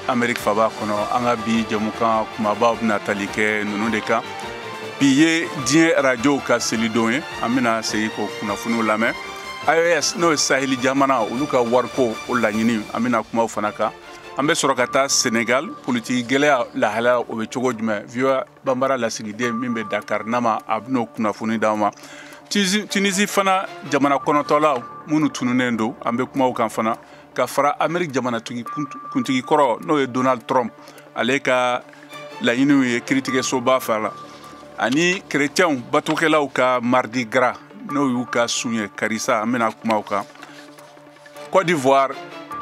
Amerique faba kɔnɔ, an ka bi jɛmukan kumabaw bɛna tali kɛ ninnu de kan. Bi ye diɲɛ arajow ka selidon ye, an bɛna segin k'o kunnafoniw lamɛn. AES n'o ye saheli jamana, olu ka wariko o laɲini, an bɛna kumaw fana kan. An bɛ sɔrɔ ka taa Senegal, politiki gɛlɛya lahalaya o bɛ cogo jumɛn? VOA Banbara lasigiden min bɛ Dakar Nama, a bɛn'o kunnafoni d'an ma. Tunisie fana jamana kɔnɔtɔlaw minnu tununnen don, an bɛ kumaw kan fana. Ka fara Amerique jamana kuntigi kɔrɔ n'o ye Donald Trump, ale ka laɲiniw ye kiiritigɛsoba fɛ la. Ani chrétiens batokɛlaw ka Mardi Gras n'o y'u ka sun ye karisa, an bɛna kumaw kan. Côte d'Ivoire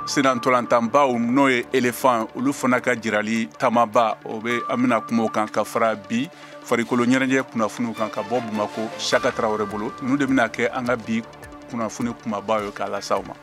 senantolantanbaw n'o ye éléphant, olu fana ka jirali taamaba o bɛ, an bɛna kumaw kan. Ka fara bi farikolo ɲɛnajɛ kunnafoniw kan ka bɔ Bamako Saka Tarawele bolo. Ninnu de bɛna kɛ an ka bi kunnafoni kumabaw ye k'a lase aw ma.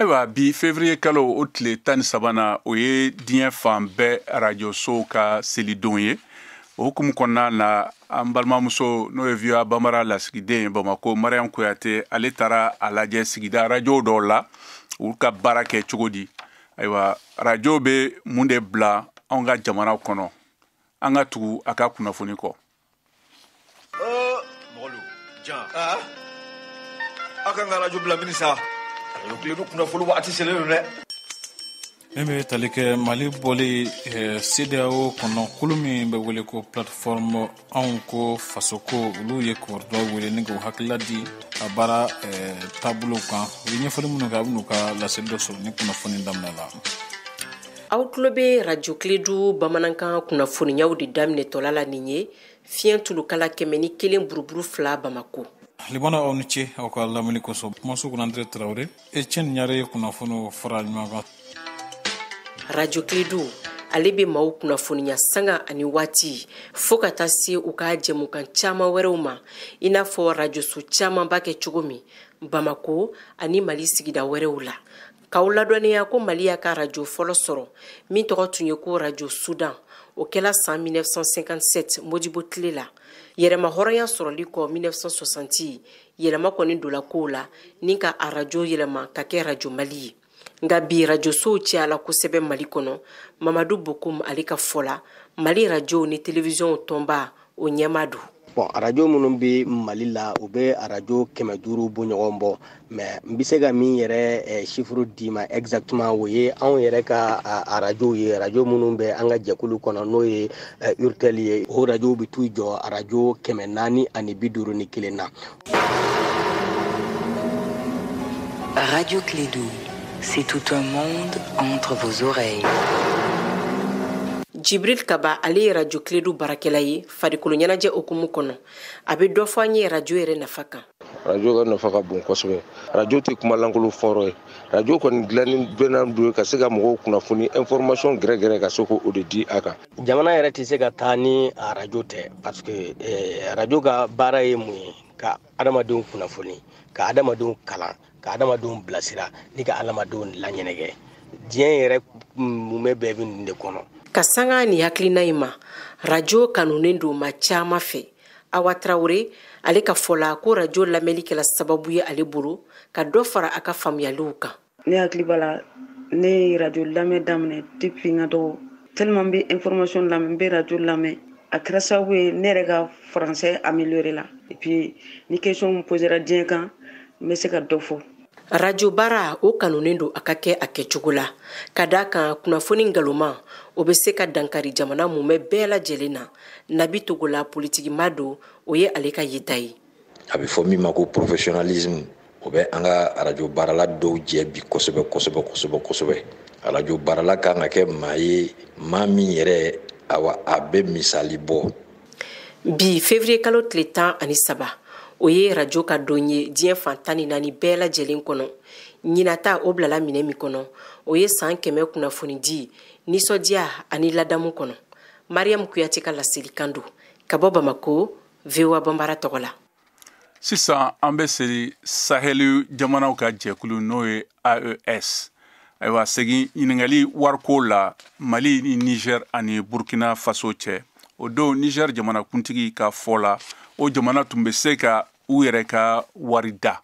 Ayiwa, bi février kalo o tile 13 na, o ye diɲɛ fan bɛɛ arajosow ka selidon ye. O hukumu kɔnɔna na, an balimamuso n'o ye VOA Banbara lasigiden ye Bamako, Mariam Kuyate, ale taara a lajɛ sigida arajo dɔw la, olu ka baara kɛ cogo di. Ayiwa, arajo bɛ mun de bila anw ka jamana kɔnɔ? An ka tugu a ka kunnafoni kɔ. Mɔgɔlu jan, aw kan ka arajo bila mini sa? Arajo Kledu kunnafoni waati selen don dɛ. Min bɛ tali kɛ Mali bɔli CEDEAO kɔnɔ, kulu min bɛ wele ko plateforme anw ko fasoko, olu ye kibaruyaw wele ni k'u hakilila di a baara taabolo kan. U ye ɲɛfɔli minnu kɛ, a bɛn'u ka laseli dɔ sɔrɔ ni kunnafoni daminɛ la. Aw tulo bɛ Radio Kledu bamanankan kunnafoniyaw de daminɛtɔla la nin ye fiɲɛ tulukala 101.2 Bamako. Limana, aw ni ce aw ka lamɛnni kosɔn. Kumaso kɔnɔ, Andre Traoré Etienne Ɲare ye kunnafoniw fara ɲɔgɔn kan. Radio Kledu ale bɛ maaw kunnafoniya sanga ani waati, fo ka taa se u ka jɛmukan caman wɛrɛw ma, i n'a fɔ rajoso caman b'a kɛ cogo min Bamako ani Mali sigida wɛrɛw la. K'aw ladɔnniya ko Mali y'a ka rajo fɔlɔ sɔrɔ min tɔgɔ tun ye ko Radio Soudan, o kɛla san 1957 Modibo tile la. Yɛrɛma hɔrɔnya sɔrɔli kɔ 1960, yɛlɛma kɔni donna kow la ni ka a rajo yɛlɛma ka kɛ Radio Mali ye. Nka bi rajosow cayala kosɛbɛ Mali kɔnɔ. Mamadu Bokum, ale ka fɔ la, Mali rajow ni télévision tɔnba o ɲɛmaa don. Bon, arajo minnu bɛ Mali la, u bɛ arajo 500 bɔ ɲɔgɔn bɔ, mais n bɛ se ka min yɛrɛ chiffre d'i ma exactement, o ye anw yɛrɛ ka arajow ye, arajo minnu bɛ an ka jɛkulu kɔnɔ, n'o ye URTEL ye. O arajow bɛ t'u jɔ arajo 451 na. Radio Kledu, c'est tout un monde entre vos oreilles. Jibril Kaba, ale ye Radio Kledu baarakɛla ye farikolo ɲɛnajɛ hukumu kɔnɔ. A bɛ dɔ fɔ an ye radio yɛrɛ nafa kan. Radio ka nafa ka bon kosɛbɛ. Radio tɛ kuma lankolon fɔyɔrɔ ye. Radio kɔni dilanni bɛna don ka se ka mɔgɔw kunnafoni, information gɛrɛgɛrɛ, ka se k'o de di a kan. Jamana yɛrɛ tɛ se ka taa ni arajo tɛ, parce que arajo ka baara ye mun ye? Ka adamadenw kunnafoni, ka adamadenw kalan, ka adamadenw bilasira ni ka adamadenw laɲɛnɛgɛ. Diɲɛ yɛrɛ mumɛ bɛɛ bɛ nin de kɔnɔ. Ka sanga ni hakilina in ma, radio kanunen don maa caman fɛ. Awa Traoré, ale ka fɔ la ko radio lamɛnli kɛla sababu ye ale bolo ka dɔ fara a ka faamuyaliw kan. Ne hakili b'a la, ne ye radio lamɛn daminɛ depuis n ka dɔgɔ, tellement n bɛ information lamɛn, n bɛ radio lamɛn, a kɛra sababu ye ne yɛrɛ ka français amélioré la. Et puis ni question posera diɲɛ kan, n bɛ se ka dɔ fɔ. Radio baara o kanunen don a ka kɛ a kɛcogo la, ka d'a kan kunnafoni nkalonma o bɛ se ka dankari jamana mumɛ bɛɛ lajɛlen na. Nabi Togola, politikima don, o ye ale ka yeta ye. A bɛ fɔ min ma ko professionnalisme, o bɛ an ka arajo baarala dɔw jɛ bi kosɛbɛ kosɛbɛ kosɛbɛ kosɛbɛ. Arajo baarala kan ka kɛ maa ye, maa min yɛrɛ, awa, a bɛ misali bɔ. Bi février kalo tile 13, o ye radio ka don ye diɲɛ fan 14 bɛɛ lajɛlen kɔnɔ. Ɲinata o bilala minɛ min kɔnɔ, o ye san 100 kunnafoni di nisɔndiya ani ladamu kɔnɔ. Mariam Kuyate ka laselikan don ka bɔ Bamako, VOA Banbara tɔgɔ la. Sisan an bɛ seli Sahel jamanaw ka jɛkulu n'o ye AES. Ayiwa, segin ɲininkali wariko la Mali ni Niger ani Burkina Faso cɛ. O don, Niger jamanakuntigi ka fɔ la, o jamana tun bɛ se ka u yɛrɛ ka wari da.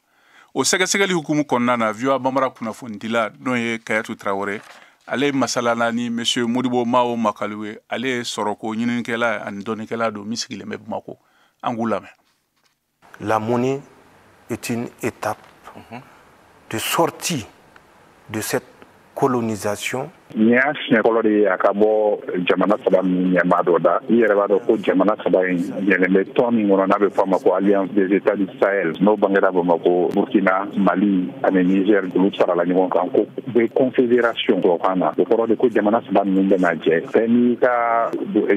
O sɛgɛsɛgɛli hukumu kɔnɔna na, VOA Bambara kunnafonidila, n'o ye Kayatu Tarawele, ale masalala ni monsieur Modibo Mao Makalu ye. Ale ye sɔrɔko ɲininikɛla ani dɔnnikɛla don min sigilen bɛ Bamako. An k'u lamɛn. La monnaie est une étape de sortie de cette colonisation. Nin y'a siɲɛ fɔlɔ de ye a ka bɔ jamana saba ninnu ɲɛmaa dɔ da. I yɛrɛ b'a dɔn ko jamana saba in yɛlɛn bɛ tɔn min kɔnɔ, n'a bɛ fɔ a ma ko Alliance des États du Sahel, n'o bangera Bamakɔ, Burkina, Mali ani Niger, olu farala ɲɔgɔn kan ko bɛ confédération tubabukan na. O kɔrɔ de ko jamana saba ninnu bɛna jɛ. Bɛɛ n'i ka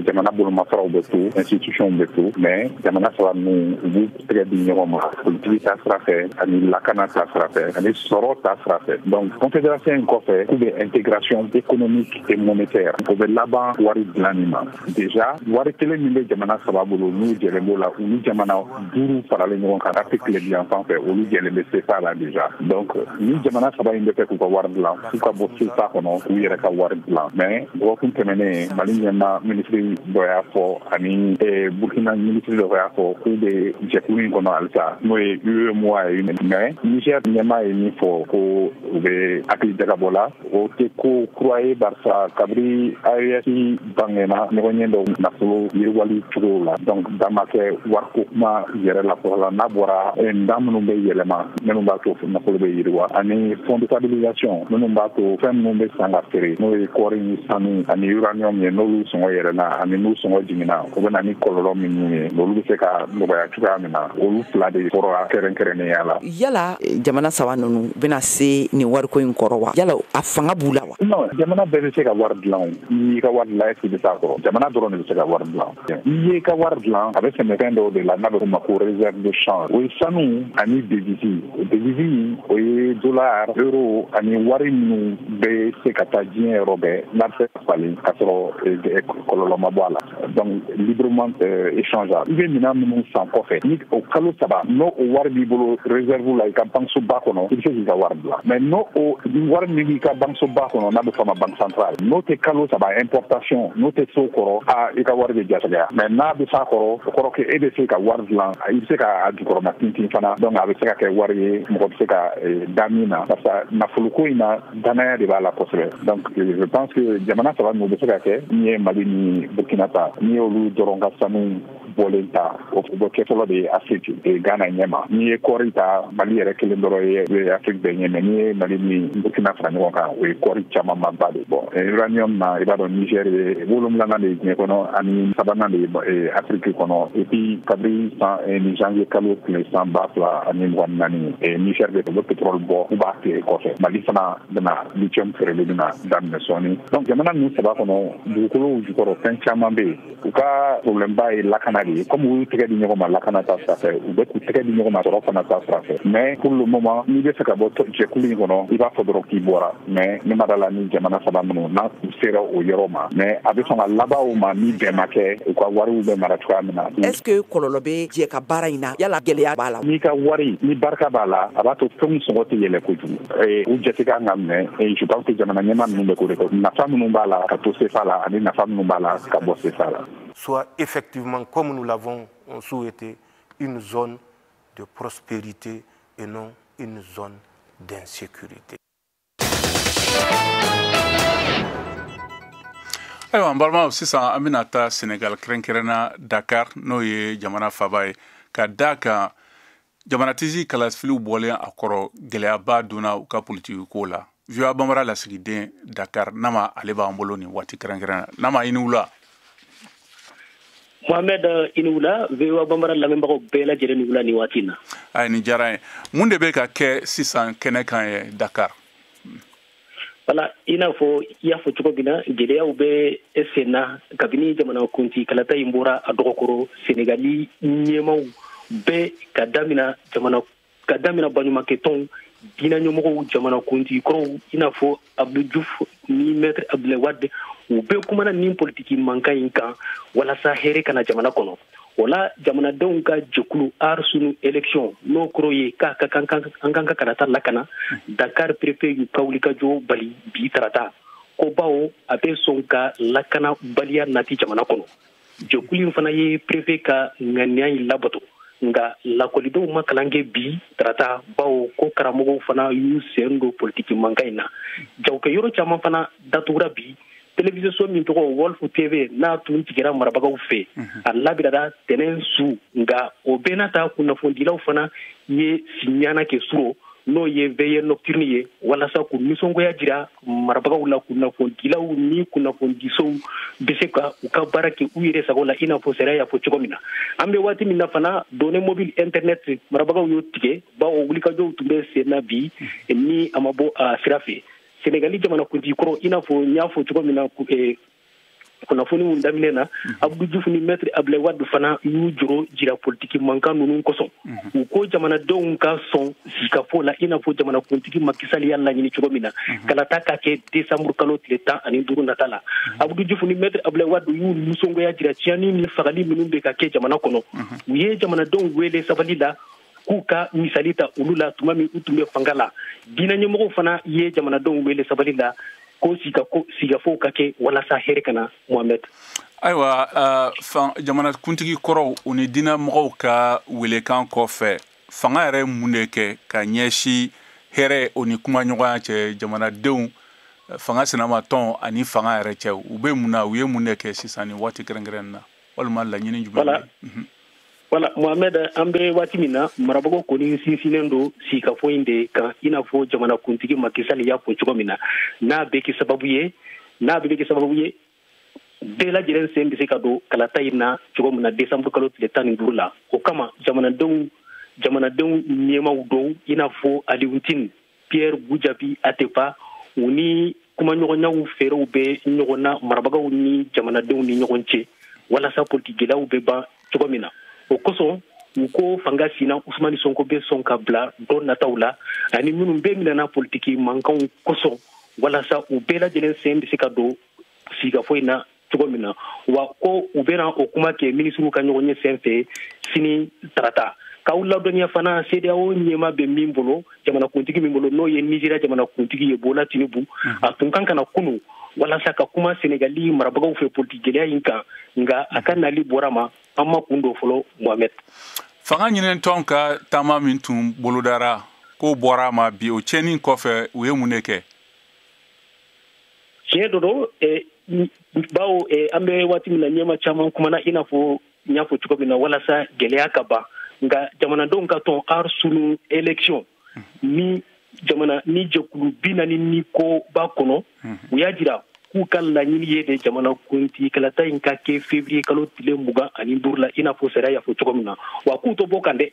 jamana bolomafaraw bɛ to, institution bɛ to, mais jamana saba ninnu, u b'u tɛgɛ di ɲɔgɔn ma politiki ta sira fɛ ani lakana ta sira fɛ ani sɔrɔ ta sira fɛ. Donc confédération in kɔfɛ, k'u bɛ intégration économique et monétaire. O bɛ laban wari dilanni ma. Déjà wari kelen min bɛ jamana saba bolo, n'u jɛlen b'o la, u ni jamana duuru faralen ɲɔgɔn kan Afrique tilebin yan fɛ, olu jɛlen bɛ CFA la déjà. Donc ni jamana saba in bɛ fɛ k'u ka wari dilan, k'u ka bɔ CFA kɔnɔ, k'u yɛrɛ ka wari dilan. Mais dɔgɔkun tɛmɛnen, Mali ɲɛma minisiri dɔ y'a fɔ ani Burkina minisiri dɔ y'a fɔ k'u bɛ jɛkulu in kɔnɔ halisa, n'o ye UEMOA ye. Mais Niger ɲɛmaa ye min fɔ ko u bɛ hakili jagabɔ la, o tɛ ko kura ye, barisa kabiri AES bangena, ɲɔgɔn ɲɛ dɔw nafolo yiriwali cogo la. Donc dan ma kɛ wariko kuma yɛrɛ la fɔlɔ la, n'a bɔra ndan minnu bɛ yɛlɛma, minnu b'a to nafolo bɛ yiriwa, ani fonds de stabilisation minnu b'a to fɛn minnu bɛ san ka feere, n'o ye kɔɔri ni sanu ani uranium ye, n'olu sɔngɔ yɛlɛnna ani n'u sɔngɔ jiginna, o bɛ na ni kɔlɔlɔ minnu ye, olu bɛ se ka nɔgɔya cogoya min na, olu fila de fɔra kɛrɛnkɛrɛnnenya la. Yala jamana saba ninnu bɛna se nin wariko in kɔrɔ wa? Yala a fanga b'u la wa? Non, jamana bɛɛ bɛ se ka wari dilan. N'i y'i ka wari dilan, est-ce que i bɛ s'a kɔrɔ? Jamana dɔrɔn de bɛ se ka wari dilan. N'i y'i ka wari dilan, a bɛ sɛnɛ fɛn dɔw de la n'a bɛ f'o ma ko réserve de change. O ye sanu ani devise. Devise, o ye dollar, euro ani wari minnu bɛ se ka taa diɲɛ yɔrɔ bɛɛ, n'a bɛ se ka falen ka sɔrɔ kɔlɔlɔ ma bɔ a la, donc librement échangeable. I bɛ minɛn minnu san kɔfɛ, ni o kalo 3 n'o o wari b'i bolo réserve la i ka banque ba kɔnɔ, i bɛ se k'i ka wari dilan. Mais n'o o wari min b'i ka banque ba kɔnɔ, n'a bɛ fɔ a ma banque centrale, n'o tɛ kalo 3 importation, n'o tɛ s'o kɔrɔ, a i ka wari bɛ jatigɛya. Mais n'a bɛ s'a kɔrɔ, o kɔrɔ ke e bɛ se ka wari dilan, i bɛ se ka a jukɔrɔma tintin fana. Donc a bɛ se ka kɛ wari ye mɔgɔ bɛ se ka da min na, parce que nafoloko in na, danaya de b'a la kosɛbɛ. Donc je pense que jamana saba ninnu bɛ se ka kɛ. N'i ye Mali ni Burkina ta, n'i y'olu dɔrɔn ka sanu bɔlen ta, o bɛ kɛ fɔlɔ de ye Afrique Ghana ɲɛma. N'i ye kɔɔri ta, Mali yɛrɛ kelen dɔrɔn ye Afrique bɛɛ ɲɛmɛ. N'i ye Mali ni Burkina fara ɲɔgɔn kan, o ye kɔɔri caman ba de. Bon, uranium na, i b'a dɔn Niger ye wolonwulanan de ye diɲɛ kɔnɔ ani sabanan de ye Afrique kɔnɔ. Et puis kabiri san ni janvier kalo tile san 2024, Niger bɛ u bɛ pétrole bɔ, u b'a feere kɔfɛ. Mali fana bɛna lithium feereli bɛna daminɛ sɔɔni. Donc jamana ninnu saba kɔnɔ, dugukolow jukɔrɔ fɛn caman bɛ yen. U ka problème ba ye lakana de ye. Comme u y'u tɛgɛ di ɲɔgɔn ma lakana ta sira fɛ, u bɛ k'u tɛgɛ di ɲɔgɔn ma sɔrɔ fana ta sira fɛ. Mais pour le moment, n'i bɛ fɛ ka bɔ jɛkulu in kɔnɔ, i b'a fɔ dɔrɔn k'i bɔra. Mais ne ma da la ni jamana saba minnu n'a u sera o yɔrɔ ma, mais a bɛ sɔn ka laban o ma ni bɛn ma kɛ u ka wariw bɛ mara cogoya min na. Est ce que kɔlɔlɔ bɛ jɛ ka baara in na? Yala gɛlɛya b'a la? N'i ka wari ni barika b'a la, a b'a to fɛnw sɔngɔ tɛ yɛlɛ kojugu. U jate kan ka minɛ. Je pense que jamana ɲɛmaa ninnu bɛ k'o de kɛ, nafa minnu b'a la ka to CFA la ani nafa minnu b'a la ka bɔ CFA la. Soit effectivement, comme nous l'avons souhaité, une zone de prospérité et non une zone d'insécurité. Ayiwa, n balimaw, sisan an bɛna taa Senegal, kɛrɛnkɛrɛnna Dakar, n'o ye jamana faba ye, ka da kan jamanatigi kalafiliw bɔlen a kɔrɔ, gɛlɛyaba donna u ka politiki ko la. VOA Bambara lasigiden Dakar, Nama, ale b'an bolo nin waati kɛrɛnkɛrɛn na. Nama, i ni wula. Mohamed, i ni wula. VOA Bambara lamɛnbagaw bɛɛ lajɛlen ni wula nin waati in na. Ayi, nin diyara n ye. Mun de bɛ ka kɛ sisan kɛnɛ kan ye Dakar? Wala, i n'a fɔ i y'a fɔ cogo min na, gɛlɛyaw bɛ sen na kabini jamanakuntigi kalata in bɔra a dɔgɔkɔrɔ. Senegali ɲɛmaw bɛɛ, ka damina jamana, ka damina baɲumankɛtɔnw, diinɛ ɲɛmɔgɔw, jamanakuntigi kɔrɔw, i n'a fɔ Abdou Diouf ni maître Abdoulaye Wade, U bɛɛ kumana nin politiki mankan in kan walasa hɛrɛ ka na jamana kɔnɔ. O la, jamanadenw ka jɛkulu Aar Sunu Élection, n'o kɔrɔ ye k'a ka kan an kan ka kalata lakana, Dakar préfet y'u ka wulikajɔ bali bi tarata, ko bawo a bɛ sɔn ka lakanabaliya nati jamana kɔnɔ. Jɛkulu in fana ye préfet ka ŋaniya in labato, nka lakɔlidenw ma kalan kɛ bi tarata, bawo ko karamɔgɔw fana y'u sen don politiki mankan in na. Jagokɛyɔrɔ caman fana datugura bi. Télévision min tɔgɔ Walf TV, n'a tun tigɛra marabagaw fɛ, a labirara tɛnɛn su. Nka o bɛɛ n'a ta, kunnafonidilaw fana ye siɲana kɛ suro, n'o ye veillée nocturne ye, walasa k'u nisɔngoya jira marabagaw la, kunnafonidilaw ni kunnafonidisow bɛ se ka u ka baara kɛ u yɛrɛ sago la, i n'a fɔ sariya y'a fɔ cogo min na. An bɛ waati min na fana, données mobile internet, marabagaw y'o tigɛ, bawo wulikajɔw tun bɛ sen na bi ni a ma bɔ a sira fɛ. Senegali jamanakuntigi kɔrɔ, i n'a fɔ n y'a fɔ cogo min na kunnafoniw daminɛ na, Abdou Diouf ni maître Abdoulaye Wade fana y'u jɔrɔ jira politiki mankan ninnu kosɔn. U ko jamanadenw ka sɔn sigikafo la, i n'a fɔ jamanakuntigi Macky Sall y'a laɲini cogo min na, kalata ka kɛ décembre kalo tile 15 nata la. Abdou Diouf ni maître Abdoulaye Wade y'u nisɔngoya jira tiɲɛni ni fagali minnu bɛ ka kɛ jamana kɔnɔ. U ye jamanadenw wele sabali la, k'u ka misali ta olu la tuma min u tun bɛ fanga la. Diinɛ ɲɛmɔgɔw fana ye jamanadenw wele sabali la, ko sigafow ka kɛ walasa hɛrɛ ka na, Mohamed. Ayiwa, jamanakuntigi kɔrɔw, u ni diinɛ mɔgɔw ka welekan kɔfɛ, fanga yɛrɛ mun de kɛ ka ɲɛsin hɛrɛ o ni kumaɲɔgɔnya cɛ jamanadenw, fanga sinamatɔn ani fanga yɛrɛ cɛ? U bɛ mun na? U ye mun de kɛ sisan nin waati kɛrɛnkɛrɛn na, walima laɲini jumɛn bɛ yen? Voilà, Mohamed, an bɛ waati min na, marabagaw kɔni sinsinnen don sigikafo in de kan, i n'a fɔ jamanakuntigi Macky Sall y'a fɔ cogo min na, n'a bɛ kɛ sababu ye bɛɛ lajɛlen sen bɛ se ka don kalata in na cogo min na décembre kalo tile 15 la. O kama, jamanadenw ɲɛmaw dɔw, i n'a fɔ Alioune Tine, Pierre Goudiaby Atepa, u ni kumaɲɔgɔnyaw fɛɛrɛw bɛ ɲɔgɔn na marabagaw ni jamanadenw ni ɲɔgɔn cɛ, walasa politiki gɛlɛyaw bɛ ban cogo min na. O kosɔn, u ko fanga sina Ousmane Sonko bɛ sɔn ka bila don nataw la, ani minnu bɛɛ minɛna politiki mankanw kosɔn, walasa u bɛɛ lajɛlen sen bɛ se ka don sigikafo in na cogo min na. Wa ko u bɛna o kuma kɛ minisiriw ka ɲɔgɔn ye sen fɛ sini tarata. K'aw ladɔnniya fana, CEDEAO ɲɛma bɛ min bolo, jamanakuntigi min bolo, n'o ye Nizeriya jamanakuntigi ye Bola Tinubu, a tun kan ka na kunu walasa ka kuma Senegali marabagaw fɛ politiki gɛlɛya in kan, nka a ka nali bɔra ma, an ma kun don fɔlɔ, Mohamed. Fanga ɲinitɔn ka taama min tun bolodara, k'o bɔra a ma bi, o tiɲɛni kɔfɛ, u ye mun de kɛ? Tiɲɛ dɔ don, bawo an bɛ waati min na, ɲɛma caman kumana, i n'a fɔ n y'a fɔ cogo min na, walasa gɛlɛya ka ban. Nka jamanadenw ka tɔn Aar Sunu Élection ni jamana ni jɛkulu 40 ni ko b'a kɔnɔ, u y'a jira k'u ka laɲini ye de jamanakuntigi kalata in ka kɛ février kalo tile 25 la, i n'a fɔ sariya y'a fɔ cogo min na. Wa k'u tɔ bɔ kan dɛ,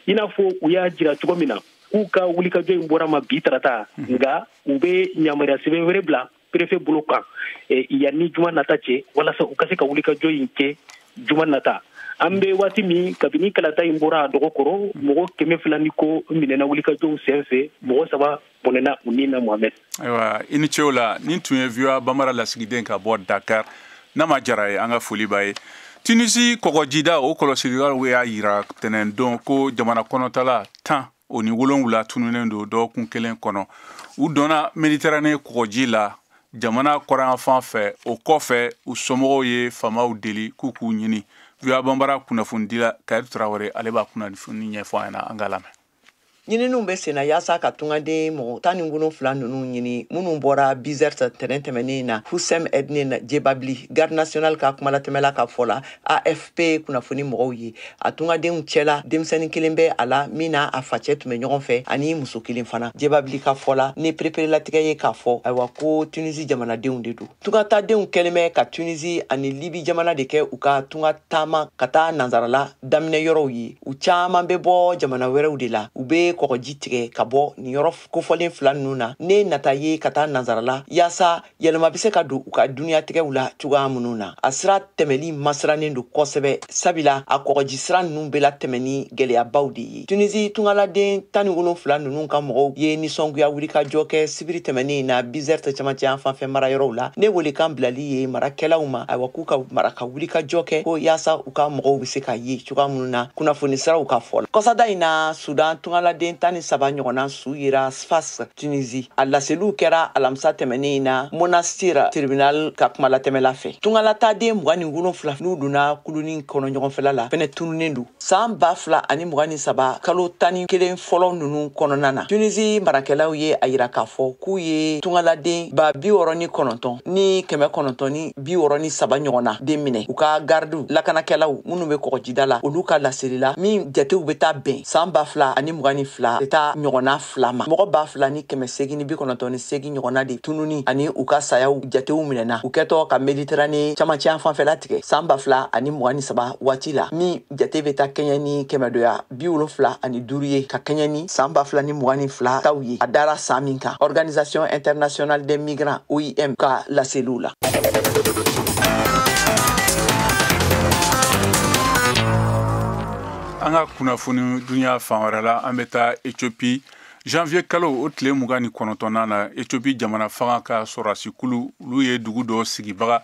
i n'a fɔ u y'a jira cogo min na k'u ka wulikajɔ in bɔra ma bi tarata, nka u bɛ yamaruya sɛbɛn wɛrɛ bila préfet bolo kan yanni juma nata cɛ, walasa u ka se ka wulikajɔ in kɛ juma nata. An bɛ waati min, kabini kalata in bɔra a dɔgɔ kɔrɔ, mɔgɔ 200 ni ko minɛna wulikajɔw sen fɛ, mɔgɔ 3 bɔnɛna u ni na, Mohamed. Ayiwa, i ni ce o la. Nin tun ye VOA Bambara lasigiden ka bɔ Dakar, n'a ma jara ye, an ka foli b'a ye. Tunisi kɔgɔjida o kɔlɔsililaw y'a yira tɛnɛndon ko jamana kɔnɔtala 17 tununnen don dɔgɔkun kelen kɔnɔ. U donna Méditerranée kɔgɔji la jamana kɔrɔnyanfan fɛ. O kɔfɛ, u somɔgɔw ye faamaw deli k'u k'u ɲini. VOA Bambara kunnafonidila Kayiri Tarawele, ale b'a kunnafoni ɲɛfɔ an ɲɛna, an ka lamɛn. Ɲininiw bɛ senna yaasa ka tungaden mɔgɔ 17 ninnu ɲini, minnu bɔra Bizerte tɛnɛn tɛmɛnen na. Hussein Edne Jebabli, garde national ka kumalatɛmɛla ka fɔ la AFP kunnafoni mɔgɔw ye, a tungadenw cɛla, denmisɛnnin kelen bɛ a la min n'a a facɛ tun bɛ ɲɔgɔn fɛ, ani muso kelen fana. Jebabli ka fɔ la, ni pereperelatigɛ ye k'a fɔ ayiwa ko Tunisi jamanadenw de don. Tungatadenw kɛlen bɛ ka Tunisi ani Libi jamana de kɛ u ka tunga taama ka taa nansarala daminɛ yɔrɔw ye. U caman bɛ bɔ jamana wɛrɛw de la, u bɛ kɔgɔji tigɛ ka bɔ nin yɔrɔ kofɔlen fila ninnu na, ne nata ye ka taa nansarala yaasa yɛlɛma bɛ se ka don u ka duniyatigɛw la cogoya minnu na. A sira tɛmɛli masirannen don kosɛbɛ, sabula a kɔgɔji sira ninnu bɛ latɛmɛ ni gɛlɛyabaw de ye. Tunisi tungaladen 17 ninnu ka mɔgɔw ye nisɔngoya wulikajɔ kɛ sibiri tɛmɛnen na Bizerte cɛmancɛ yan fanfɛ marayɔrɔw la, ne welekan bilali ye marakɛlaw ma, ayiwa k'u ka mara ka wulikajɔ kɛ ko yaasa u ka mɔgɔw bɛ se ka ye cogoya minnu na kunnafoni siraw ka fɔ la. Kɔsada in na, Sudan tungaladen 13 ɲɔgɔnna su yera Sfax, Tunisie. A laseliw kɛra alamisa tɛmɛnen in na Monastir tribunal ka kumalatɛmɛla fɛ. Tungalataden 27 n'u donna kulunin kɔnɔ ɲɔgɔnfɛla la fɛnɛ tununnen don. San 2023 kalo 11 fɔlɔ ninnu kɔnɔna na, Tunisie marakɛlaw ye a yira k'a fɔ k'u ye tungaladen 69 ni 963 ɲɔgɔnna den minɛ u ka gardiw lakanakɛlaw minnu bɛ kɔgɔjida la, olu ka laseli la min jatew bɛ taa bɛn san 2022 bɛ taa ɲɔgɔnna fila ma. Mɔgɔ 2898 ɲɔgɔnna de tununi ani u ka sayaw jatew minɛna u kɛtɔ ka Méditerranée camancɛ yan fanfɛla tigɛ san 2023 waati la, min jate bɛ taa kɛɲɛ ni 575 ye ka kɛɲɛ ni san 2022 taw ye a dara san min kan Organisation internationale des migrants OIM ka laseliw la. An ka kunnafoni dunya fan wɛrɛ la, an bɛ taa Ethiopie. Janvier kalo o tile 29nan na, Ethiopie jamana fanga ka sɔrɔdasikulu olu ye dugu dɔ sigibaga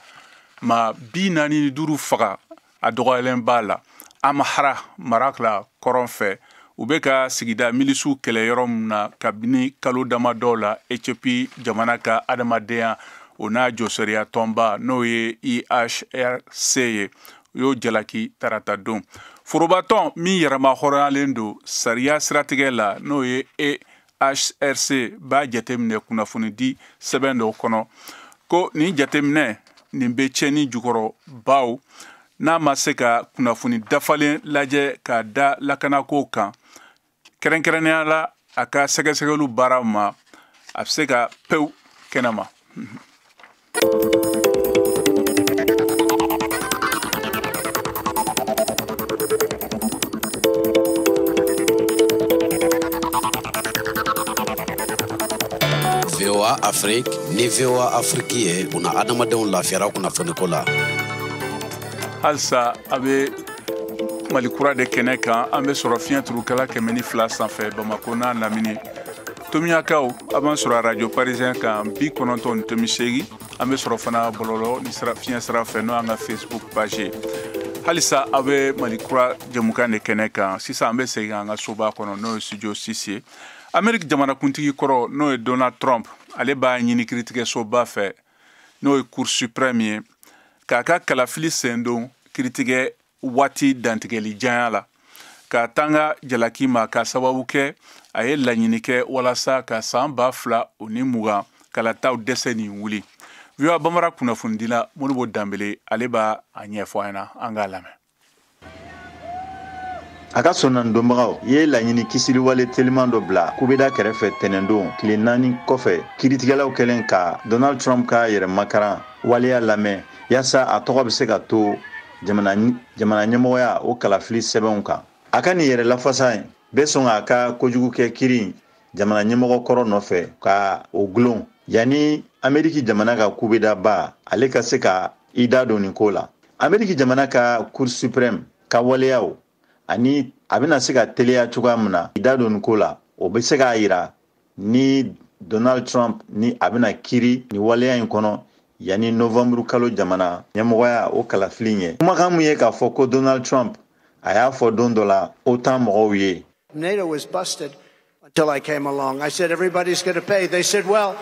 maa 45 faga, a dɔgɔyalen b'a la Amhara mara la kɔrɔn fɛ. U bɛ ka sigida milisiw kɛlɛ yɔrɔ min na kabini kalo damadɔ la, Ethiopie jamana ka adamadenya o n'a jɔsariya tɔnba n'o ye IHRC ye, u y'o jalaki tarata don. Forobatɔn min yɛrɛma hɔrɔnyalen don sariya siratigɛ la n'o ye EHRC b'a jateminɛ kunnafonidi sɛbɛn dɔ kɔnɔ ko nin jateminɛ nin bɛ tiɲɛni jukɔrɔ, baw n'a ma se ka kunnafoni dafalen lajɛ ka da lakanakow kan, kɛrɛnkɛrɛnnenya la a ka sɛgɛsɛgɛliw baara ma, a bɛ se ka pewu kɛnɛma. VOA Afrique ni VOA Afrique ye buna adamadenw lafiyara kunnafoniko la. Halisa a bɛ Mali kura de kɛnɛ kan, an bɛ sɔrɔ fiɲɛ turukala 102 sanfɛ Bamako n'a lamini. Tomiyakaw a b'an sɔrɔ radio parisien kan 90.8, an bɛ sɔrɔ fana bɔlɔlɔ ni fiɲɛ sira fɛ n'o y'an ka Facebook page ye. Halisa a bɛ Mali kura jɛmukan de kɛnɛ kan. Sisan an bɛ segin an ka soba kɔnɔ n'o ye studio 6 ye. Ameriki jamanakuntigi kɔrɔ n'o ye Donald Trump, ale b'a ɲini kiiritigɛsoba fɛ n'o ye Cour suprême ye k'a ka kalafili sen don kiiritigɛ waati dantigɛli janya la, ka tanga jalaki ma ka sababu kɛ a ye laɲini kɛ walasa ka san 2020 kalataw dɛsɛ nin wuli. VOA Bambara kunnafonidila Modibo Danbele ale b'a a ɲɛfɔ an ɲɛna, an k'a lamɛn. A ka sɔnnadonbagaw ye laɲini kisiliwale teliman dɔ bila kubeda kɛrɛfɛ tɛnɛndon tile 4 kɔfɛ, kiiritigɛlaw kɛlen ka Donald Trump ka yɛrɛmakaran waleya lamɛn yaasa a tɔgɔ bɛ se ka to jamana ɲɛmɔgɔya o kalafili sɛbɛnw kan. A ka nin yɛrɛ lafasa in bɛ sɔn k'a ka kojugu kɛ kiiri jamana ɲɛmɔgɔ kɔrɔ nɔfɛ ka o gulon yanni Ameriki jamana ka kubedaba ale ka se ka i da don nin ko la. Ameriki jamana ka Cour suprême ka waleyaw ani a bɛna se ka teliya cogoya min na i da don nin ko la, o bɛ se k'a yira ni Donald Trump ni a bɛna kiiri ni waleya in kɔnɔ yanni novembre kalo jamana ɲɛmɔgɔya o kalafili ɲɛ. Kumakan mun ye k'a fɔ ko Donald Trump a y'a fɔ don dɔ la OTAN mɔgɔw ye. NATO was busted until I came along. I said everybody's going to pay. They said, well,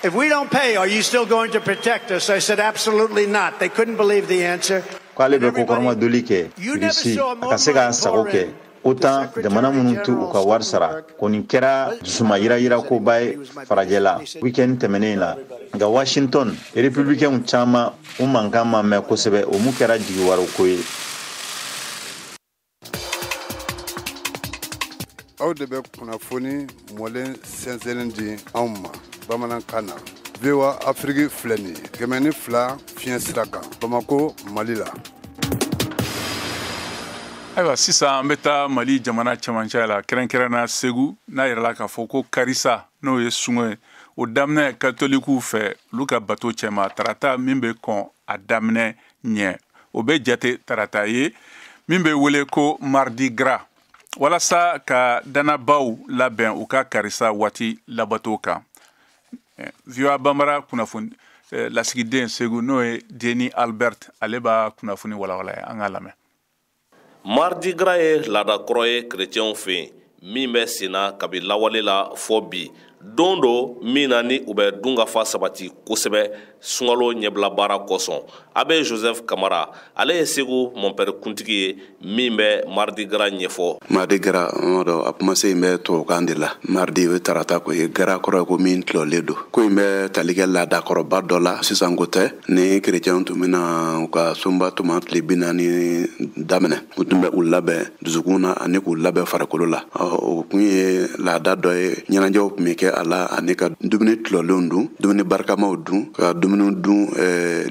if we don't pay, are you still going to protect us? I said absolutely not. They couldn't believe the answer. K'ale bɛ kokɔrɔma doli kɛ Russie a ka se k'a sago kɛ. OTAN jamana minnu tɛ u ka wari sara kɔni kɛra dusuma yirayira koba ye farajɛ la weekend tɛmɛnen la. Nka Washington républicains caman u mankan ma mɛn kosɛbɛ, o mun kɛra jigiwaro ko ye. Aw de bɛ kunnafoni mɔlen sɛnsɛnnen di anw ma bamanankan na. VOA Afrique filɛ nin ye 102 fiɲɛ sira kan Bamako, Mali la. Ayiwa, sisan an bɛ taa Mali jamana cɛmancɛ la, kɛrɛnkɛrɛnna Segu, n'a yɛrɛ k'a fɔ ko karisa, n'o ye sun ye, o daminɛ katolikiw fɛ, olu ka bato cɛma, tarata min bɛ kɔn a daminɛ ɲɛ, o bɛ jate tarata ye min bɛ wele ko Mardi Gras, walasa ka dannabaw labɛn u ka karisa waati labato kan. VOA Banbara kunnafoni lasigiden Segu, n'o ye Deni Albert, ale b'a kunnafoni walawala ye. An k'a lamɛn. Mardi Gras ye laadakɔrɔ ye kerecɛnw fɛ yen min bɛ senna kabi lawale la fɔ bi. Don do min na ni u bɛ dun ka fa sabati kosɛbɛ sunkalo ɲɛbila baara kosɔn. Abbé Joseph Kamara, ale ye Segu mɔnpɛri kuntigi ye min bɛ Mardi Gras ɲɛfɔ. Mardi Gras dɔn, a kumase in bɛ tubabukan de la. Mardi, o ye tarata ko ye, gras kɔrɔ ye ko min tulɔlen don. Ko in bɛ tali kɛ laadakɔrɔba dɔ la, sisan ko tɛ. Ni kerecɛnw tun bɛna u ka sunba tuma tile 40 daminɛ, u tun bɛ u labɛn dusukun na ani k'u labɛn farikolo la. O kun ye laada dɔ ye, ɲɛnajɛw tun bɛ kɛ a la ani ka dumuni tulɔlenw dun, dumuni barikamaw dun, ka dumuni dun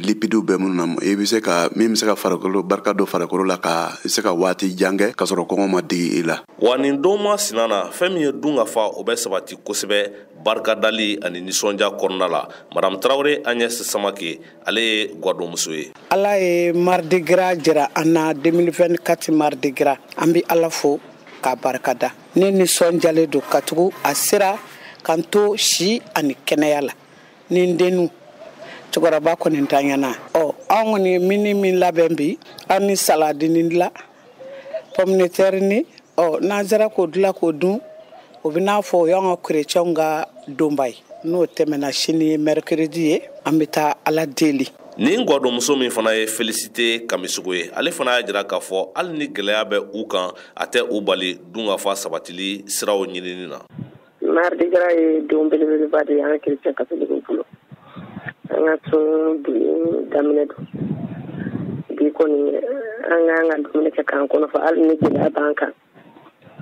lipidiw bɛ minnu na, i bɛ se ka min bɛ se ka farikolo barika don farikolo la, ka se ka waati jan kɛ ka sɔrɔ kɔngɔ ma digi i la. Wa nin don masina na, fɛn min ye dun ka fa, o bɛ sabati kosɛbɛ barikadali ani nisɔndiya kɔnɔna la. Madame Tarawele Agnès Samake, ale ye gwadonmuso ye. Ala ye Mardi Gras jira an na, 2024 Mardi Gras. An bɛ Ala fo k'a barikada. Ne nisɔndiyalen don katugu a sera k'an to si ani kɛnɛya la ni n dennu. Cɛkɔrɔba kɔni tanyana. Ɔ, anw kɔni ye mini min labɛn bi, an ni saladi ni dilan, pomme de terre ni, ɔ, n'an sera k'o dilan k'o dun, o bɛ n'a fɔ o y'anw ka kerecɛnw ka donba ye. N'o tɛmɛna, sini ye mercredi ye, an bɛ taa Ala deli. Nin gwadonmuso min fana ye Félicité Kamisogo ye, ale fana y'a jira k'a fɔ hali ni gɛlɛya bɛ u kan, a tɛ u bali dun ka fa sabatili siraw ɲinini na. Mardi Gras ye don belebeleba de ye an kerecɛn katolikiw bolo. An ka sun bi daminɛ don bi kɔni, an k'an ka dumuni kɛ k'an kɔnɔ fa. Hali ni gɛlɛya b'an kan,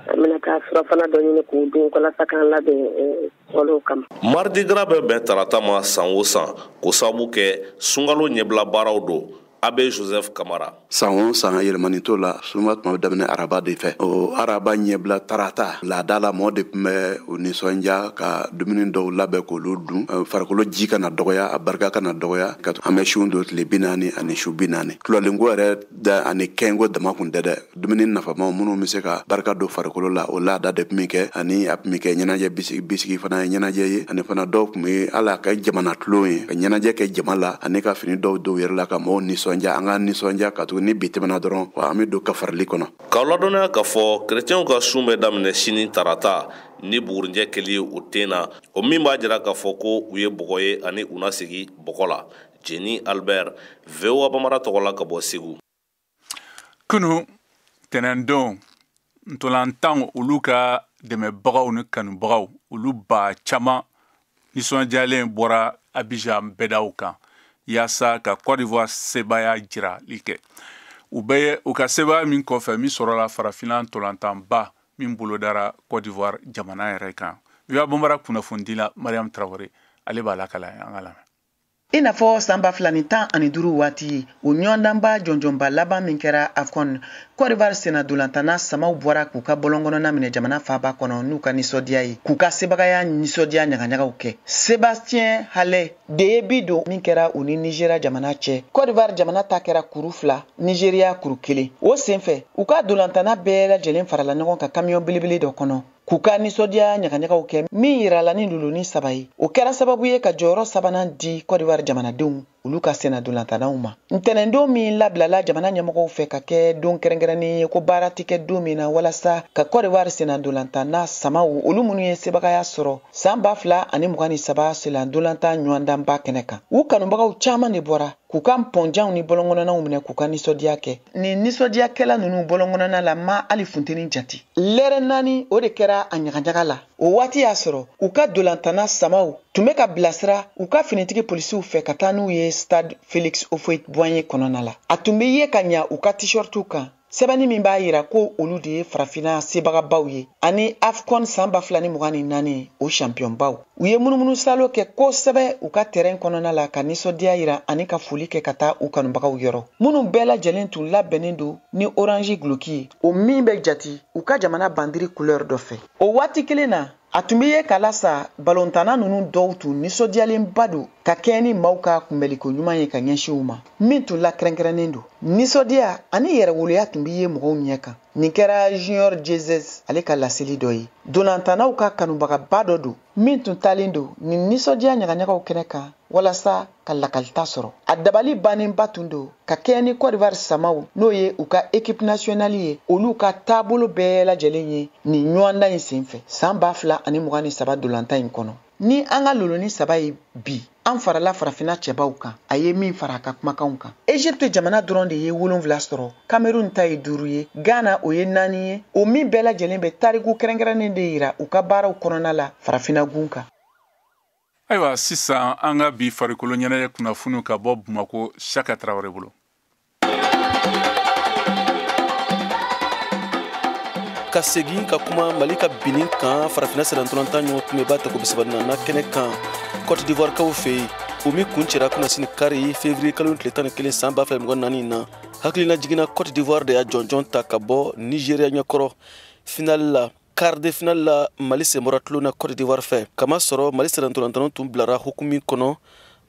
an bɛna taa surafana dɔ ɲini k'o dun walasa k'an labɛn walew kama. Mardi Gras bɛ bɛn tarata ma san o san, k'o sababu kɛ sunkalo ɲɛbila baaraw don. Abbé Joseph Kamara. San o san, yɛlɛmani t'o la, sunba tuma bɛ daminɛ araba de fɛ. O araba ɲɛbila tarata, laada la, mɔɔ de tun bɛ u nisɔndiya ka dumuni dɔw labɛn k'olu dun, farikolo ji kana dɔgɔya, a barika kana dɔgɔya. Ka an bɛ sun don tile 40 ani su 40. Tulɔlenko yɛrɛ da ani kɛnko dama kun tɛ dɛ, dumuni nafamaw minnu bɛ se ka barika don farikolo la, o laada de tun bɛ kɛ. Ani a tun bɛ kɛ ɲɛnajɛ bisigi fana ye, ɲɛnajɛ ye. Ani fana dɔw tun bɛ hali a kɛ jamana tulon ye, ka ɲɛnajɛ kɛ jama la ani ka fini dɔw don yɛrɛ la ka mɔgɔw nisɔndiya. An ka nisɔndiya ka tugu ni bi tɛmɛna dɔrɔn, wa an bɛ don kafarili kɔnɔ. K'aw ladɔnniya k'a fɔ kerecɛnw ka sun bɛ daminɛ sini tarata ni bugurinjɛ kɛli ye u ten na, o min b'a jira k'a fɔ ko u ye bɔgɔ ye ani u na segin bɔgɔ la. Jeni Albert, VOA Bamara tɔgɔ la ka bɔ Segu. Kunu tɛnɛndon, ntolantan olu ka dɛmɛbagaw ni kanubagaw, olu ba caman nisɔndiyalen bɔra Abidjan bɛdaw kan yaasa ka Côte d'Ivoire sebaaya jirali kɛ. U bɛ u ka sebaaya min kɔfɛ, min sɔrɔla farafinna ntolantanba min bolodara Côte d'Ivoire jamana yɛrɛ kan. VOA Banbara kunnafonidila Mariam Traoré, ale b'a lakala, an ka lamɛn. I n'a fɔ san 2015 waati, o ɲɔgɔndanba jɔnjɔnba laban min kɛra AFCON, Côte d'Ivoire senna dolantana samaw bɔra k'u ka bɔlɔnkɔnɔna minɛ jamana faaba kɔnɔ n'u ka nisɔndiya ye, k'u ka sebagaya nisɔndiya ɲagaɲagaw kɛ. Sébastien Haller de ye bi don min kɛra u ni Nigéria jamana cɛ. Côte d'Ivoire jamana ta kɛra kuru 2, Nigéria kuru 1. O senfɛ, u ka dolantana bɛɛ lajɛlen farala ɲɔgɔn kan camion belebele dɔ kɔnɔ k'u ka nisɔndiya ɲagaɲagaw kɛ min yirala ni luluni 3 ye. O kɛra sababu ye ka jɔyɔrɔ sabanan di Côte d'Ivoire jamanadenw olu ka senna dolantanaw ma. Ntɛnɛndon min labilala jamana ɲɛmɔgɔw fɛ ka kɛ don kɛrɛnkɛrɛnnen ye ko baara tɛ kɛ don min na, walasa ka Côte d'Ivoire senna dolantana samaw, olu minnu ye sebagaya sɔrɔ san 2023 senna dolantan ɲɔgɔndanba kɛnɛ kan, u kanubagaw caman de bɔra k'u ka pɔnjanw ni bɔlɔnkɔnɔnaw minɛ k'u ka nisɔndiya kɛ. Nin nisɔndiyakɛla ninnu bɔlɔnkɔnɔna la ma hali funteni jate. Lɛrɛ 4 o de kɛra a ɲagaɲaga la. O waati y'a sɔrɔ u ka dolantana samaw tun bɛ ka bilasira u ka finitigi polisiw fɛ ka taa n'u ye stade Félix Houphouët-Boigny kɔnɔna la. A tun bɛ ye ka ɲa u ka t-shirtiw kan. Sɛbɛnni min b'a yira ko olu de ye farafinna sebagabaw ye ani AFCON san 2024 o championbaw. U ye munumunu salo kɛ kosɛbɛ u ka terrain kɔnɔna la ka nisɔndiya yira ani ka foli kɛ ka taa u kanubagaw yɔrɔ. Minnu bɛɛ lajɛlen tun labɛnnen don ni orange guloki ye, o min bɛ jati u ka jamana bandiri couleur dɔ fɛ. O waati kelen na, a tun bɛ ye k'a lasa balontanna ninnu dɔw tun nisɔndiyalenba don ka kɛɲɛ ni maaw ka kunbɛnliko ɲuman ye ka ɲɛsin u ma, min tun lakɛrɛnkɛrɛnnen don. Nisɔndiya ani yɛrɛwoloya tun bɛ ye mɔgɔw ɲɛ kan. Nin kɛra Junior Jesus ale ka laseli dɔ ye. Dolantannaw ka kanubagaba dɔ don min tun taalen don nin nisɔndiya ɲagaɲagaw kɛnɛ kan walasa ka lakalita sɔrɔ. A dabali bannenba tun don ka kɛɲɛ ni Côte d'Ivoire samaw, n'o ye u ka équipe nationale ye, olu ka taabolo bɛɛ lajɛlen ye nin ɲɔgɔndan in senfɛ san 2023 dolantan in kɔnɔ. Ni an ka loloni saba ye bi, an farala farafinna cɛbaw kan, a ye min fara a ka kumakanw kan. Egypte jamana dɔrɔn de ye 7 sɔrɔ, Cameroun ta ye 5 ye, Ghana o ye 4 ye, o min bɛɛ lajɛlen bɛ tariku kɛrɛnkɛrɛnnen de yira u ka baaraw kɔnɔna la farafinna gun kan. Ayiwa, sisan an ka bi farikolo ɲɛnajɛ kunnafoniw ka bɔ Bamakɔ Saka Tarawele bolo. Ka segin ka kuma Mali ka binni kan farafinna sennantolatan ɲɔgɔn kunbɛnba tako 34 kɛnɛ kan Côte d'Ivoire kaw fɛ yen, o min kuncɛra kunnasini kari février kalo tile 11 san 2024 na. Hakilina jiginna Côte d'Ivoire de y'a jɔnjɔn ta ka bɔ Nigeria ɲɛkɔrɔ finale la. Quart de finale la, Mali sen bɔra tulon na Côte d'Ivoire fɛ, kamasɔrɔ Mali sennantolatannaw tun bilara hukumu min kɔnɔ,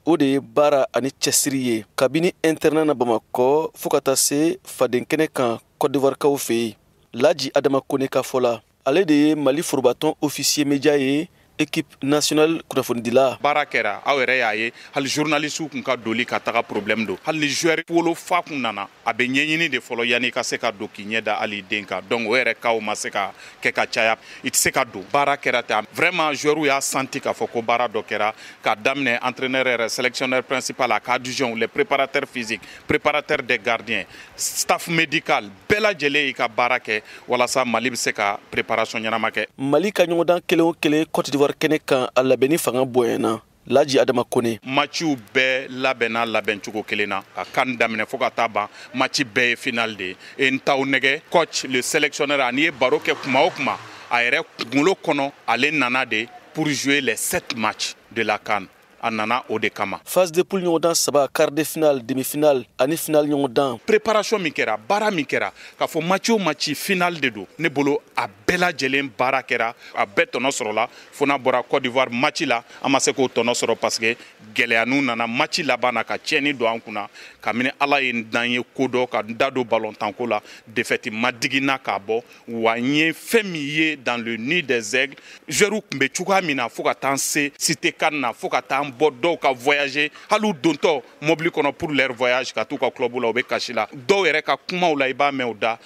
o de ye baara ani cɛsiri ye kabini internat na Bamakɔ fo ka taa se faden kɛnɛ kan Côte d'Ivoire kaw fɛ yen. Laji Adama Kone ka fɔ la, ale de ye Mali forobatɔn officier média ye équipe nationale kunnafonidila. Baara kɛra, aw yɛrɛ y'a ye, hali journaliste kun ka doli ka taga problème don. Hali ni joueur wolofa kun nana, a bɛ ɲɛɲini de fɔlɔ yanni i ka se ka don k'i ɲɛ da hali den kan. Donc o yɛrɛ kaw ma se ka kɛ ka caya, i tɛ se ka don. Baara kɛra ten, vraiment joueur y'a senti k'a fɔ ko baara dɔ kɛra, k'a daminɛ entraîneur yɛrɛ, sélectionneur principal, a ka adjoint, les préparateurs physiques, préparateurs des gardiens, staff médical, bɛɛ lajɛlen y'i ka baara kɛ walasa Mali bɛ se ka préparation ɲɛnama kɛ. Mali ka ɲɔgɔndan kelen o kelen Côte d'Ivoire kɛnɛ kan, a labɛnni fanga bonyana. Laji Adama Kone. Matchiw bɛɛ labɛnna labɛncogo kelen na, ka kan daminɛ fo ka taa ban, match bɛɛ ye finale de ye. Et n t'aw nɛgɛ, coach, le sélectionneur, ani ye baro kɛ kuma o kuma, a yɛrɛ kunkolo kɔnɔ, ale nana de pour jouer les 7 matchs de la CAN. A nana o de kama. Phase de poule ɲɔgɔndan 3, quart de finale, demi-finale ani finale ɲɔgɔndan. Préparation min kɛra, baara min kɛra, k'a fɔ match o match finale de don. Ne bolo a bɛɛ lajɛlen baara kɛra, a bɛɛ tɔnɔ sɔrɔla. Fo n'a bɔra Côte d'Ivoire match la, an ma se k'o tɔnɔ sɔrɔ parce que gɛlɛyaninw nana match laban na ka tiɲɛni don an kunna. Kabini Ala ye n dan ye ko dɔ ka n da don ballontanko la, défaite ma digi n na k'a bɔ. Wa n ye fɛn min ye dans le nid des aigles, joueurs tun bɛ cogoya min na fo ka taa se cité CAN na, fo ka taa bɔ dɔw ka voyager, hali u dontɔ mobili kɔnɔ pour leur voyage ka t'u ka club la, u bɛ kasi la. Dɔw yɛrɛ ka kumaw la, i b'a mɛn u da,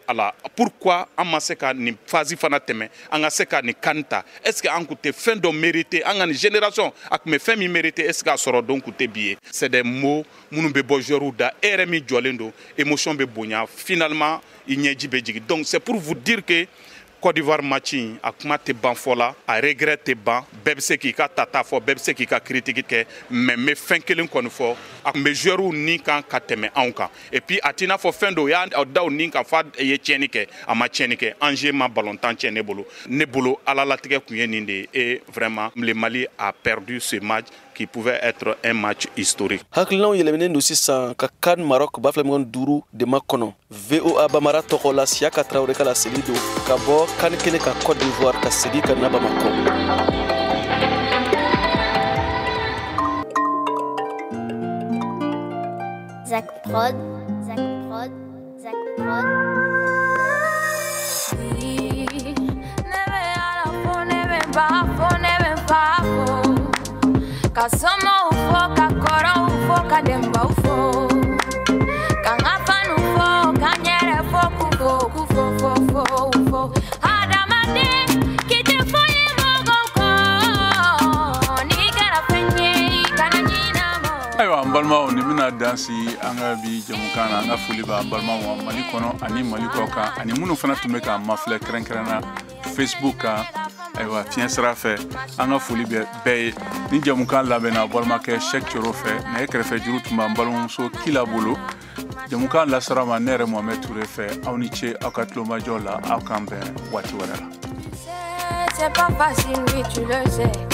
ala, pourquoi an ma se ka nin phase fana tɛmɛ, an ka se ka nin CAN ta? Est ce que an kun tɛ fɛn dɔ mériter? An ka nin génération a tun bɛ fɛn min mériter, est ce que a sɔrɔ don kun tɛ bi ye? C'est des mots minnu bɛ bɔ joueurs da, e yɛrɛ min jɔlen don, émotion bɛ bonya, finalement i ɲɛji bɛ jigin. Donc c'est pour vous dire que Côte d'Ivoire match in, a kuma tɛ ban fɔ la, a regret tɛ ban, bɛɛ bɛ se k'i ka tata fɔ, bɛɛ bɛ se k'i ka critique kɛ, mais n bɛ fɛn kelen kɔni fɔ, a tun bɛ joueurs ni kan ka tɛmɛ anw kan. Et puis a t'i n'a fɔ fɛn dɔw y'a da u ni kan f'a ye tiɲɛni kɛ, a ma tiɲɛni kɛ. Enjeu ma ballontan tiɲɛ ne bolo. Ne bolo Ala latigɛ tun ye nin de ye. Et vraiment le Mali a perdu ce match qui pouvait être un match historique. Hakilinaw yɛlɛminen don sisan ka CAN Maroc 2025 de makɔnɔ. VOA Bamara tɔgɔ la, Siyaka Tarawele ka laseli don ka bɔ CAN kɛnɛ kan Côte d'Ivoire ka segin ka na Bamakɔ. Zach Prod, Zach Prod, Zach Prod. Ka somaw fo, ka kɔrɔw fo, ka denbaw fo, ka n ka fanu fo, ka n yɛrɛ fo, k'u fo, k'u fo, fo, fo, fo. Hadamaden k'i tɛ foyi mɔgɔw kɔ, n'i kɛra fɛn ye i kana ɲinɛ mɔgɔ. Ayiwa, an balimaw, nin bɛna dan sigi an ka bi jamukan na. An ka foli b'an balimaw ma Mali kɔnɔ ani Mali kɔ kan, ani minnu fana tun bɛ k'an mafilɛ kɛrɛnkɛrɛnna Facebook kan. Ayiwa, fiɲɛ sira fɛ, an ka foli bɛ bɛɛ ye. Ni jamukan labɛnna balimakɛ Sɛk Coro fɛ, nɛgɛ kɛrɛfɛ juru tun b'an balimamuso Kila bolo. Jɛmukan lasera ma ne yɛrɛ Mohamed Touré fɛ. Aw ni ce aw ka tulomajɔ la. Aw k'an bɛn waati wɛrɛ la. C'est pas facile, oui, tu le sais.